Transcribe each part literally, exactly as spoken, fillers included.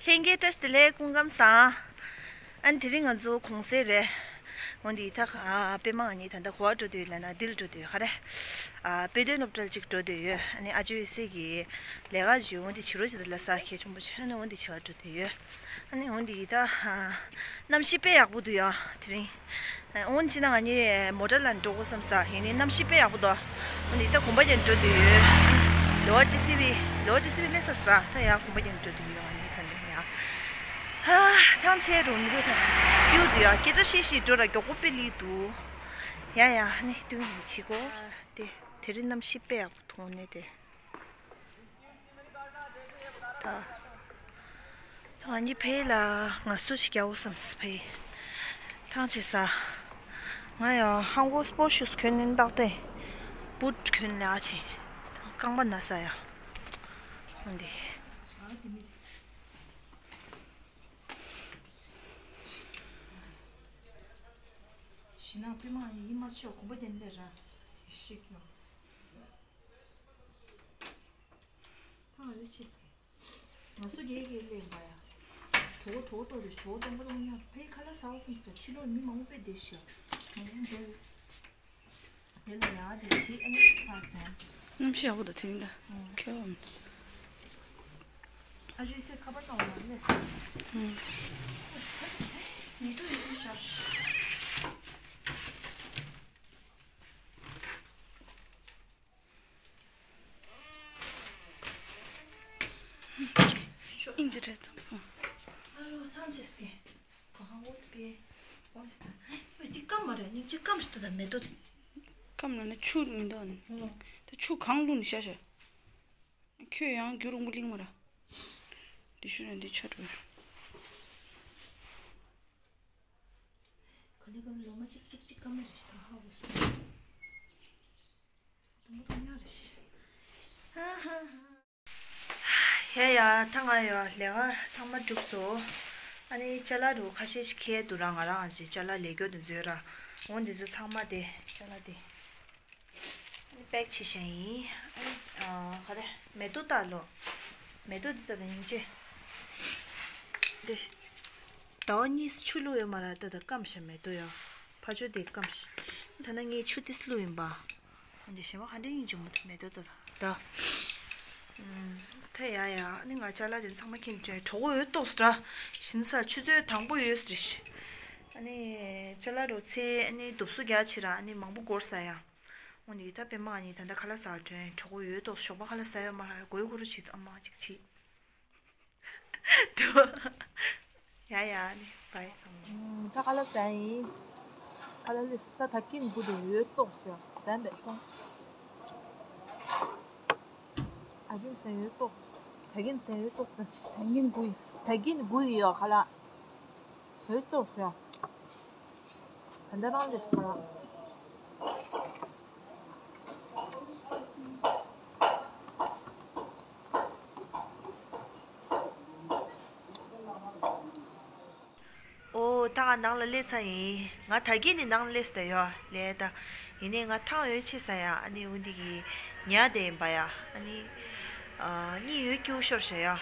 ལྷན་རྒྱས་བཀྲ་ཤིས་བདེ་ལེགས། སྐུ་ཁམས་བཟང་། ཨ་ནི་དེ་རིང་ང་ཚོ་གུང་སེང་རེད། འོན་ཏེ་ད་ཨ་པད་མ་ང་གཉིས་ད་ལྟ་ག་པར་འགྲོ་འདོད་ཡོད་ལབ་ན་འདིར་འགྲོ་འདོད་ཡོད། ག་རེ། ཨ་དཔེ་སྟོན་སློབ་གྲྭར་ཅིག་འགྲོ་འདོད་ཡོད། ཨ་ནི་ཨ་ཇོ་ཡོད་སའི་གི་ལས་ཀ་ཅིག་འོན་ཏེ་བྱེད་རོགས་བྱེད་དང་ལབ་ས་གལ་ཆེན་པོ་བྱས། ཨ་ནི་འོན་ཏེ་བྱེད་གར་འགྲོ་འདོད་ཡོད། ཨ་ནི་འོན་ཏེ་ད་ཨ་གནམ་གཤིས་དཔེ་ཡག་པོ་འདུག་ཡ་དེ་རིང་། འོན་ཅི་ན་ང་གཉིས་མོ་ཊ་ལ་འགྲོ་དགོས་བསམ་ས། ཡིན་ནའི་གནམ་གཤིས་དཔེ་ཡག་པོ་འདུག་འོན་ཏེ་ད་གོམ་པ་རྒྱག་འགྲོ་འདོད་ཡོད། ལོ་ཊི་སི་ཝི། ལོ་ཊི་སི་ཝི་སླེབས་ས་ཟེར་ད་ཡ་གོམ་པ་རྒྱག་འགྲོ་འདོད་ཡོད། ང་གཉིས་ད་འདི་ཡ། ཧ། ཐང་ཆད་འགྲོ་མི་འདུག་ད་སྐྱིད་འདུག་ཡ། སྐད་ཆ་བཤད་བཤད་འགྲོ་ར་མགྱོགས་པོ་དཔེ་ལེགས་འདུག་ཡ་ཡ་ནི་སྟོན་ཡོང་བྱེད་གོ། དེ་དེ་རིང་གནམ་གཤིས་དཔེ་ཡག་པོ་འདུག་ནས་དེ། ད། ད་ང་གཉིས་ཕེ་ལ་ངལ་གསོ་ཞིག་རྒྱག་འོ་བསམ་སི་ཕེ། ཐང་ཆད་ས། ང་ཡང་ཧང་གོ་སི་པོར་ཊི་ཤུ་ཟི་གྱོན་ནས་ཏག་ཏག་བུ་ཊི་གྱོན་ལ་ཨ་ཆེ། རྐང་པ་ན་ས་ཡ། འོན་ཏེ། ཞི་ན་པི་མ་ཡི་མ་ཆོ་གོམ་པ་རྒྱན་ལེ་ར། ཤིག་ཡོ། ཐང་ཡོད་ཆེ་སེ། ང་སུ་རྒྱལ་རྒྱལ་ལེན་པ་ཡ། གྲོགས་གྲོགས་ཏོ་རེ་གྲོགས་གཏོང་གཏོང་ཉ་ཕའི་ཁ་ལ་ཟ་བ་སེམས་སོ་ཕྱི་ལོགས་མི་མང་པོ་དཔེ་བསྡད་ཤག་ང་ཡང་འདུག་དེ་ལ་ཡ་དེ་ཕྱི་ཨ་ནི་ཕར་ཟན། གནམ་གཤིས་ཡག་པོ་འདུག་དེ་རིང་ད། ཨང་། ཁྱོད་ཨམ། ཨ་ཇུ་སེ་ཁ་པར་གཏོང་བ་ལས་ཟ། ཨང་། ཉི་དུ་ཡི་ཤར། ཨིན་ཇི་རེད་ཙམ་སོང་། ཨ་རོ་ཐང་ཆེ་སྐེ། གོ་ཧ་འོ་ཏི་པེ། འོ་ཤི་ད། འོ་ཏི་སྐམ་མ་རེད། སྙིང་རྗེ་སྐམ་ཤི་ད་ད་མེ་ཏོ་དེ། སྐམ་ན་ནི་ཆུ་མི་འདུག་ཨ་ནི། ཨོ། ད་ཆུ་གང་བླུགས་ནས་བཞག་བཞག་ཁྱོད་ཡང་རྒྱུ་རུང་པོ་གླིང་མ་ར། འདི་ཤུ་ར་འདི་ཆ་འགྲོ། ག་ལེ་ག་ལེ་ལོ་མ་གཅིག་གཅིག་གཅིག་སྐམ་མ་རེད་ཤི་ད་ཧ་འོ་སོང་། ཡ་ཡ་ད་ང་ཡ་ལས་ཀ་ཚང་མ་གྲུབ་སོང་། ཨ་ནི་ཅ་ལག་འགྲོ་ཁ་ཤས་ཤིག་ཁྱེར་འདུག་ར། ང་རང་ཨ་ཅེ་ཅ་ལག་ལས་སྐྱོ་དུ་མཛོད་ར། འོ་འདི་ཚོ་ཚང་མ་དེ་ཅ་ལག་དེ་ཨ་ནི་པེག་བྱེད་བཞིན་ཡིན། ཨ་ནི་ཨ་ག་རེ་མེ་ཏོག་ལྟ་ལོ། མེ་ཏོག་འདི་ལྟ་དང་སྙིང་རྗེ། འདི། ཟླ་བ་གཉིས་ཆུ་བླུགས་ཡོད་མ་རེད། ད་ད་སྐམ་ཤག་མེ་ཏོག་ཡ། ཕ་ཆོས་དེ་སྐམ་ཤག་ད་ནི་ངས་ཆུ་ཏིས་བླུགས་ཡིན་པ། འདི་གཞན་པ་ག་འདྲ་ཡིན་ཅི་མོ་ཐུབ་མེ་ཏོག་ད་ད། ད། ཨུམ། ད་ཡ་ཡ་ནི་ང་ཅ་ལག་དེ་ཚང་མ་ཁྱེར་འདྲ་གྲོགས་པོ་ཡོད་ཏོག་ཙ་ཞིན་ས་ཆུ་ཚོད་དང་པོ་ཡོད་ཟེར་ཤི། ཨ་ནི་ཅ་ལག་རོ་ཚེ་ཨ་ནི་དུབ་སུ་རྒྱ་ཆི་ར་ཨ་ནི་མང་པོ་འགོར་ས་ཡ། འོ་ནི་ད་པེ་མ་ཨ་ནི་ད་ད་ཁ་ལ་ཟ་དྲོན་གྲོགས་པོ་ཡོད་ཏོག་ཞོགས་པ་ཁ་ལ་ཟ་ཡོད་མ་ཧ་གོ་ཡོད་གོ་རུ་ཆི་ཨ་མ་ཅིག་ཆི། འགྲོ། ཡ་ཡ་ནི་བའི་ཚང་མ། ད་ཁ་ལ་ཟན་ཡིན། ཁ་ལ་ལིས་ད་ད་ཀིན་དགུ་དེ་ཡོད་ཏོག་ཟེར་ཟན་པའི་ཚོང་། ད་ཀིན་ཟན་ཡོད་ཏོག་ད་ཀིན་ཟན་ཡོད་ཏོག་ད་ཀིན་དགུ་ཡི་ད་ཀིན་དགུ་ཡི་ཡོད་ཁ་ལ། ཡོད་ཏོག་ཟེར། ད་ལྟ་རང་རེད་ཟེར། ཨོ་ད་ང་ནང་ལ་སླེབས་ཚར་ཡིན། ང་ད་གིན་ནས་ནང་ལ་སླེབས་ད་ཡོད་ལས་ད། ཡིན་ནའི་ང་ཐང་ཡོད་ཆེ་ས་ཡ་ཨ་ནི་འུ་འདི་གི་ཉ་དེ་ཡིན་པ་ཡ་ཨ་ནི། གཉིད་ཡོད་སྐྱིད་ཤོར་ཤ་ཡ། ཨ་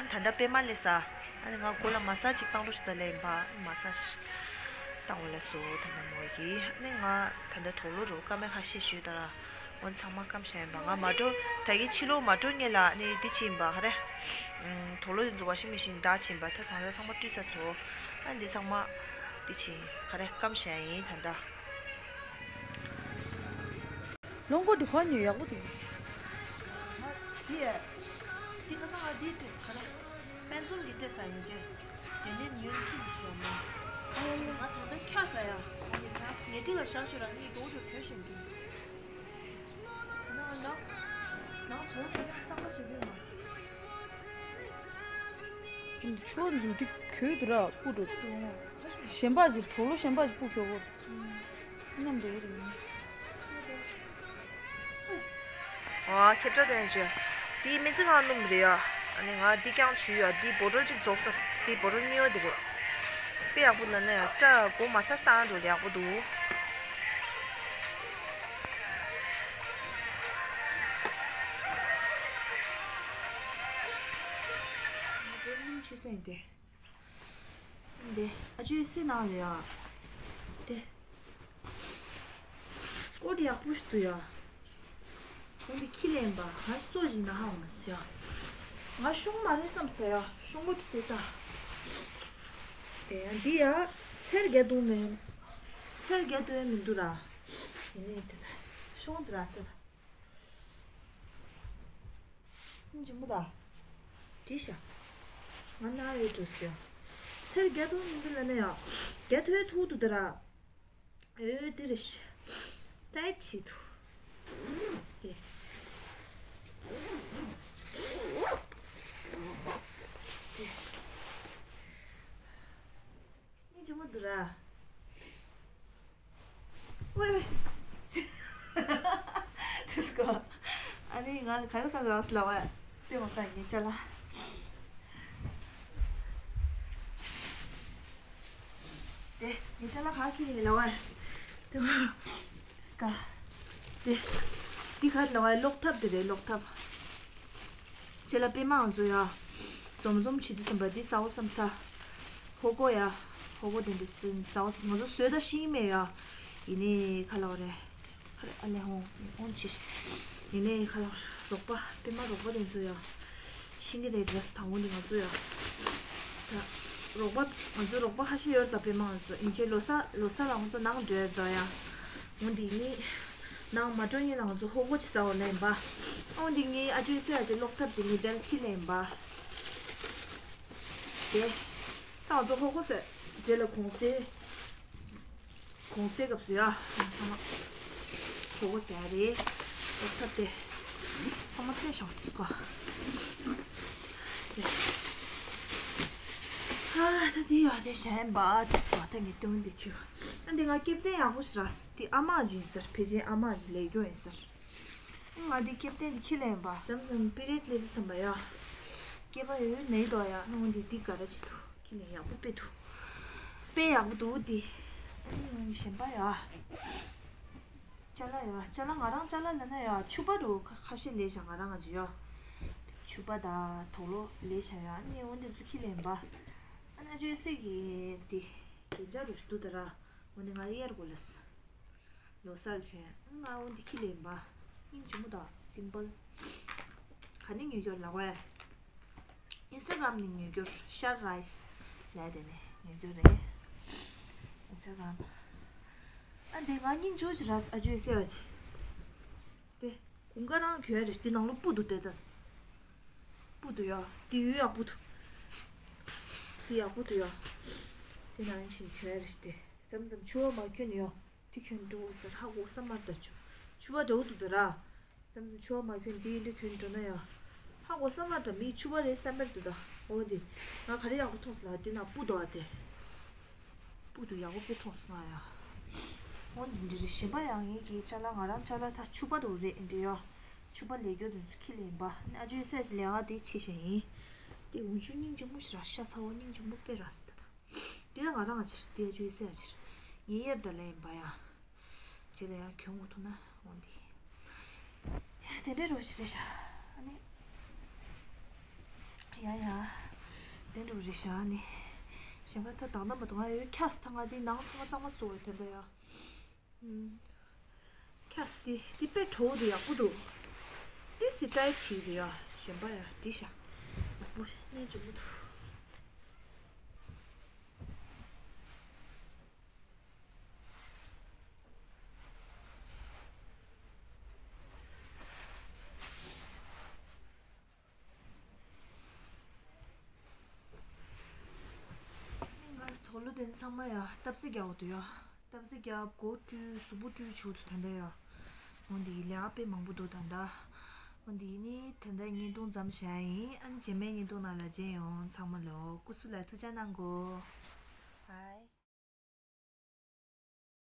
ནི་ད་ལྟ་པད་མ་སླེབས་ས། ཨ་ནི་ང་མགོ་ལ་མ་སཱ་ཅིག་བཏང་རོགས་ཞུ་ད་ལེ་ཡིན་པ། མ་སཱ་ཞིག་བཏང་བ་ལ་སོ་ད་ནི་མོ་གི་ཨ་ནི་ང་ད་ལྟ་དོག་ལོ་རུ་ཀ་མེ་ཁ་ཤས་ཞུས་ད་ར། འོན་ཚང་མ་སྐམ་ཤ་ཡིན་པ། ང་མ་འགྲོ་ད་གི་ཕྱི་ལོགས་མ་འགྲོ་ངེས་ལ་ཨ་ནི་འདི་ཕྱི་ཡིན་པ་ག་རེ། དོག་ལོ་འདི་ཚོ་ཝ་ཤིང་མེ་ཤིན་ད་ཕྱི་ཡིན་པ། ད་ཚང་ད་ཚང་མ་བཀྲུས་ཚར་སོ། ཨ་འདི་ཚང་མ་འདི་ཕྱི་ག་རེ་སྐམ་ཤ་ཡིན་ད་ད། ལོང་གོ་འདི་ཁོ་ཉོས་ཡག་པོ་འདུག་འདི་འདི་ཁ་སང་ང་འདི་སྤྲད་ས་ར། དཔེ་མཚོན་གྱི་སྤྲད་ས་ཡིན་ཅེ། དྲན་ལེན་ཉོས་ཁྱི་ཡི་ཤོག་མོ། ང་ད་ལྟ་ཁྱ་ས་ཡ། ངས་ཁྱ་ངས་འདི་ག་བཞག་ཤོད་ར། ངས་དོག་ཏུ་གྱོད་བཞིན་འདུག་ང་ནང་ནང་ཚོང་ཟོས་ཡག་གཙང་མ་བཟོས་གྱོད་མ། ཆུ་བ་འཛུལ་དུས་གྱོད་དུ་ར་སྤུ་འགྲོ་འདུག་གཞན་པ་ཅིག་དོག་ལོ་གཞན་པ་ཅིག་སྤུ་གྱོད་གོ། མཉམ་དུ་ཡོད་རེད། ཨ་ཁྱེད་སྐྲ་དོན་བྱོས། དེའི་སྨན་རྩི་ཁང་སྣུམ་རེད་ཡ། ཨ་ནི་ང་འདི་རྐྱང་བྱུས་ཡ། འདི་བོ་ཊོལ་གཅིག་རྫོགས་ས། འདི་བོ་ཊོལ་གཉིས་པ་འདི་གོ། དཔེ་ཡག་པོ་ལ་ནི་སྐྲ་མགོ་མ་སར་བཏང་འགྲོ་ཡག་པོ་འདུག་ཆུ་སྲིན་དེ། འདི་ཨ་ཅོའི་སྲིད་ནང་ལ་ཡ། དེ། ཀོ་ཏི་ཡག་པོ་ཞིག་འདུག་ཡ། འོ་འདི་ཁྱི་ལེན་པ་ང་སོ་བཞིན་ན་ཧ་མ་སི་ཡ། ང་ཤོང་མ་རེད་བསམ་སྟེ་ཡ། ཤོང་གོ་དུ་དེ་ལྟ། དེ་ཡ་འདི་ཡ། ཚེར་རྒྱ་དུང་མེད། ཚེར་རྒྱ་དུང་མི་འདུག་ར། ཡིན་ནའི་དེ་ལྟ། ཤོང་དུ་ར་དེ་ལྟ། སྙིང་རྗེ་མོ་ད། བྲིས་ཤག་ང་ན་ཡོད་འགྲོ་ཟེར། ཚེར་རྒྱ་དུང་མི་འདུག་ལ་ན་ཡ། རྒྱ་ཐོའི་ཐུག་ཏུ་དེ་ར། ཨོ་དེ་རེད་ཤག་ཏའི་ཆི་ཐུ། དེ། དེ། སྙིང་རྗེ་མོ་འདུག་ར། ཝེ་ཝེ། དེ་སྐོ། ཨ་ནི་ང་ལ་ག་རེ་ག་རེ་རག་སི་ལ་བ། དེ་མ་ཀ་ངའི་ཅ་ལག་དེ་ངའི་ཅ་ལག་ག་ཁྱེར་ཡིན་ལ་བ། དེ་མ་སྐ། དེ། འདི་ག་ལ་བ་ལོག་ཐབ་དེ་རེད་ལོག་ཐབ། ཁྱེད་ལ་པད་མ་ང་ཚོ་ཡ། འཛོམས་འཛོམས་བྱེད་དུས་ཙམ་པ་འདི་ཟ་འོ་བསམ་ས། ཧོ་གོ་ཡ། ཧོ་གོ་དེ་འདི་ཟ་འོ་བསམ། ང་ཚོ་བཟོས་ད་ཤེས་ཀྱི་མེད་ཡ། ཡིན་ནའི་ཁ་ལག་རེད། ཁ་ལག་ཨ་ལས་ཧོང་ཧོང་ཆེ། ཡིན་ནའི་ཁ་ལག་རོགས་པ་པད་མ་རོགས་པ་དེ་ཚོ་ཡ། ཤེས་ཀྱི་རེད་འདྲ་ས་དང་པོ་འདི་ང་ཚོ་ཡ། ད། རོགས་པ་ང་ཚོ་རོགས་པ་ཁ་ཤས་ཡོད་ད་པད་མ་ང་ཚོ་ཡིན་ཆེ་ལོ་གསར་ལོ་གསར་ལ་ང་ཚོ་ནང་འགྲོ་ཡ་ད་ཡ། འོ་འདི་ནི། ནང་མ་འགྲོ་ཉིན་ལ་ང་ཚོ་ཧོ་གོ་ཅི་ཟ་འོ་ལེན་པ། འོ་འདི་ངའི་ཨ་ཅོའི་སེ་ཨ་ཅེ་ལོག་ཐབ་དེ་ངའི་དལ་ཁྱི་ལེན་པ། དེ། ད་ང་ཚོ་ཧོ་གོ་ཟེར་རྗེས་ལ་གོང་སེ། གོང་སེ་སྐབས་སུ་ཡ། ཚང་མ། ཧོ་གོ་ཟེར་རེད། ལོག་ཐབ་དེ། ཚང་མ་ཐོན་ཤོག་དེ་སྐོ། དེ། ཨ་ད་དེ་ཡ་དེ་གཞན་པ་དེ་སྐོ་ད་ངའི་སྟོན་དེ་ཁྱོད། ཨ་འདི་ང་སྐེ་བསྟན་ཡག་པོ་ཞིག་རག་སི་དེ་ཨ་མ་ཅིག་ཡིན་ཟེར་ཕལ་ཆེར་ཨ་མ་ཅིག་ལས་སྐྱོ་ཡིན་ཟེར། ང་འདི་ཁེབས་ཏན་འདི་ཁྱི་ལེན་པ་ཙམ་ཙམ་པི་རེད་ལེབ་བསམ་པ་ཡ། སྐེད་པ་ཡོད་ནའི་དོ་ཡ་ནོ་འདི་འདི་ག་ར་ཅི་ཐུ་ཁྱི་ལེན་ཡག་པོ་དཔེ་ཐུ། དཔེ་ཡག་པོ་འདུག་འདི། ཨ་ནི་ང་གཞན་པ་ཡ། ཅ་ལག་ཡ་ཅ་ལག་ང་རང་ཅ་ལག་ལ་ན་ཡ་ཕྱུ་པ་རུ་ཁ་ཁ་ཤས་ལས་བཞག་ང་རང་ང་ཅི་ཡ། ཕྱུ་པ་ད་དོག་ལོ་ལས་བཞག་ཡ་ཨ་ནི་འོ་འདི་ཚུ་ཁྱི་ལེན་པ། ཨ་ན་ཅོའི་སེ་གི་འདི་རྒྱན་ཆ་རུ་ཞིག་འདུག་ད་ར་འོ་ནི་ང་གཡར་དགོས་ལས། ལོ་གསར་གྱོན། ང་འོ་འདི་ཁྱི་ལེན་པ། སྙིང་རྗེ་མོ་དང་སིམ་པལ། ག་ནས་ཉོས་ཀྱོར་ལ་བས། ཨིན་སི་ཊ་གྷ་རམ་ནས་ཉོས་ཀྱོར་ཤར་རའི་སི་ལས་དེ་ནས་ཉོས་ཀྱོར་རེད། ཨིན་སི་ཊ་གྷ་རམ། ཨ་འདི་ང་སྙིང་རྗེ་ཅིག་ར་ཨ་ཅོའི་སེ་བ་ཅིག་དེ་དགུན་ཁ་རང་གྱོན་རེད་དེ་ནང་ལོ་སྤུ་འདུག་དེ་ལྟ། སྤུ་འདུག་ཡ། དེ་ཡོད་ཡག་པོ་འདུག་དེ་ཡག་པོ་འདུག་ཡ། དེ་ནང་ཕྱིན་གྱོན་རེད་དེ་མཚམས་མཚམས་ཕྱུ་པ་མ་གྱོན་ཡོད། དེ་གྱོན་འགྲོ་ཟེར་ཧ་གོ་ས་མ་རེད་ད་ཆུ། ཕྱུ་པ་འདྲ་བོ་འདུག་ད་ར། མཚམས་མཚམས་ཕྱུ་པ་མ་གྱོན་དེ་འདྲ་གྱོན་འགྲོ་ན་ཡ། ཧ་གོ་ས་མ་རེད་ད་མིའི་ཕྱུ་པ་རེད་བསམ་པར་འདུག་ད། འོ་དེ། ང་ག་རེ་ཡག་པོ་མཐོང་སོང་ལ་དེ་ན་སྤུ་འདུག་ཨ་དེ། སྤུ་འདུག་ཡག་པོ་དཔེ་མཐོང་སོང་ང་ཡ། འོ་འདི་འདྲ་རེད་གཞན་པ་ཡང་ངེད་ཀྱི་ཅ་ལག་ང་རང་ཅ་ལག་ད་ཕྱུ་པ་འདྲ་བོ་རེད་འདྲ་ཡ། ཕྱུ་པ་ལས་སྐྱོ་དེ་ཚོ་ཁྱི་ལེན་པ་ནི་ཨ་ཅོའི་སེ་ཅི་ལས་ཀ་དེ་ཆེ་ཞིང་ཡིན། དེ་འུ་ཆུ་སྙིང་རྗེ་མོ་ཞིག་ར་ཤ་ཚ་བོ་སྙིང་རྗེ་མོ་དཔེ་ར་སི་ད་ད། དེ་ང་རང་ང་ཕྱིར་དེ་ཅུའི་སེ་ཕྱིར། ངའི་ཡར་ད་ལེན་པ་ཡ། རྗེས་ལ་ཡང་གྱོན་དགོས་ཐུག་ན་འོང་དེ། ཡ་དེ་འདྲའི་རུ་ཞིག་རེད་ཤག་ཨ་ནི། ཡ་ཡ། དེ་འདྲ་རུ་རེད་ཤག་ཨ་ནི། གཞན་པ་ད་དང་ད་མ་དང་ང་ཡོད་ཁྱག་སི་ཐང་ང་དེ་ནང་ཐང་ང་གཙང་མ་བཟོ་བའི་དེ་འདྲ་ཡ། ཁྱས་འདི་འདི་དཔེ་བྲོ་བོ་འདུག་ཡག་པོ་འདུག་ཏིས་ཀྱི་ཏྲའི་བྱེད་འདུག་ཡ་གཞན་པ་ཡ་འདི་ཤ་ཡག་པོ་སྙིང་རྗེ་མོ་འདུག་ང་དོག་ལོ་དེ་ཚང་མ་ཡ་སྟབས་ཟེ་རྒྱག་འོ་དུ་ཡ། སྟབས་ཟེ་རྒྱག་མགོ་བཀྲུས་གཟུགས་པོ་བཀྲུས་བྱུག་འདུག་ད་ལྟ་ཡ། འོ་འདི་ལས་ཀ་དཔེ་མང་པོ་འདུག་ད་ལྟ། འོ་འདི་ནི་ད་ལྟ་བརྙན་ཐུང་མཚམས་བཞག་ཡིན། ཨ་ནི་རྗེས་མའི་བརྙན་ཐུང་ནང་ལ་མཇལ་ཡོང་། ཚང་མ་ལོ་སྐུ་གཟུགས་ལ་ཐུགས་ཅག་གནང་གོ་ཧའི།